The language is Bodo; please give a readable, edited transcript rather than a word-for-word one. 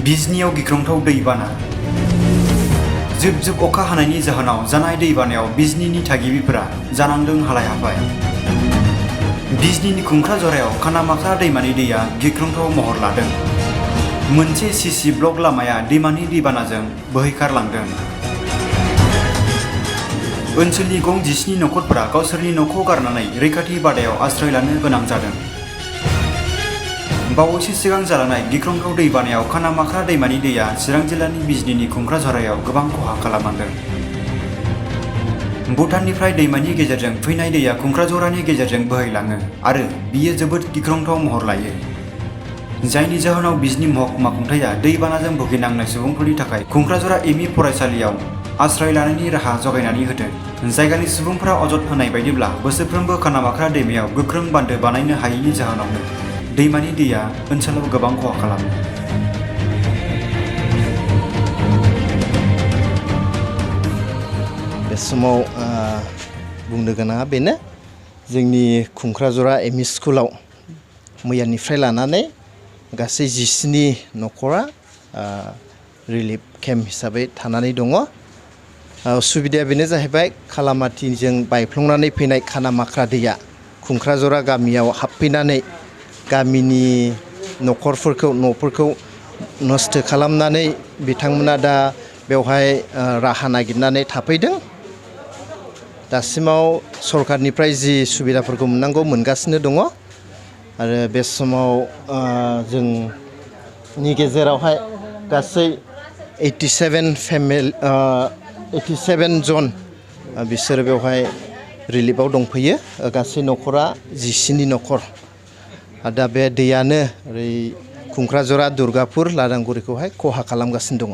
बिजनीआव गिख्रंथाव दैबाना जुब अखा हानायनि जाहोनाव जानाय दैबानायाव बिजनीनि थागिबिफोरा जानांदों हालाय-हाफाय। बिजनीनि खुंख्राजरायाव खानामाखा दैमानि दैया गिख्रंथाव महर लादों। मोनसे सीसी ब्लक लामाया दैमानि दैबानाजों बोहैखारलांदों। ओनसोलनि गं 17 नखरफोरा गावसोरनि न'खौ गारनानै रैखाथि बादायाव आश्रय लानो गोनां जादों। बावैसो सिगां जालांनाय गिख्रंथाव दैबानायाव खानामाखा दैमानि दैया चिरां जिल्लानि बिजनीनि खुंख्राजरायाव गोबां खहा खालामलांदों। भुटाननिफ्राय दैमानि गेजेरजों फैनाय दैया खुंख्राजरानि गेजेरजों बोहैलाङो आरो बियो जोबोद गिख्रंथाव महर लायो। जायनि जाहोनाव बिजनी महकुमा खुंथाया दैबानाजों भुगिनांनाय सुबुंफोरनि थाखाय खुंख्राजरा एमइ फरायसालियाव आश्रय लानायनि राहा जगायनानै होदों। जायगानि सुबुंफोरा अजद होनाय बायदिब्ला बोसोरफ्रोमबो खानामाखा दैमायाव गोख्रों बान्दो बानायनो हायैनि जाहोनावनो दैमानि दैया ओनसोलाव गोबां खहा खालामो। बे समाव बुंनो गोनाङा बेनो जोंनि खुंख्राजरा एमइ स्कुलाव मैयानिफ्राय लानानै गासै 17 नखरा रिलिफ केम्प हिसाबै थानानै दङ। सुबिदाया बेनो जाहैबाय खालामाथिजों बायफ्लंनानै फैनाय खानामाखा दैया खुंख्राजरा गामियाव हाबफैनानै गामिनि न'फोरखौ नस्थ' खालामनानै बिथांमोना दा बेवहाय राहा नागिरनानै थाफैदों। दासिमाव सरकारनिफ्राय जि सुबिदाफोरखौ मोननांगौ मोनगासिनो दङ आरो बे समाव जोंनि गेजेरावहाय गासै 87 जन बिसोरो बेवहाय रिलिफआव दंफैयो। गासै नखरा 17 नखर। दा बे दैयानो ओरै खुंख्राजरा दुर्गापुर लादांगुरिखौहाय खहा खालामगासिनो दङ।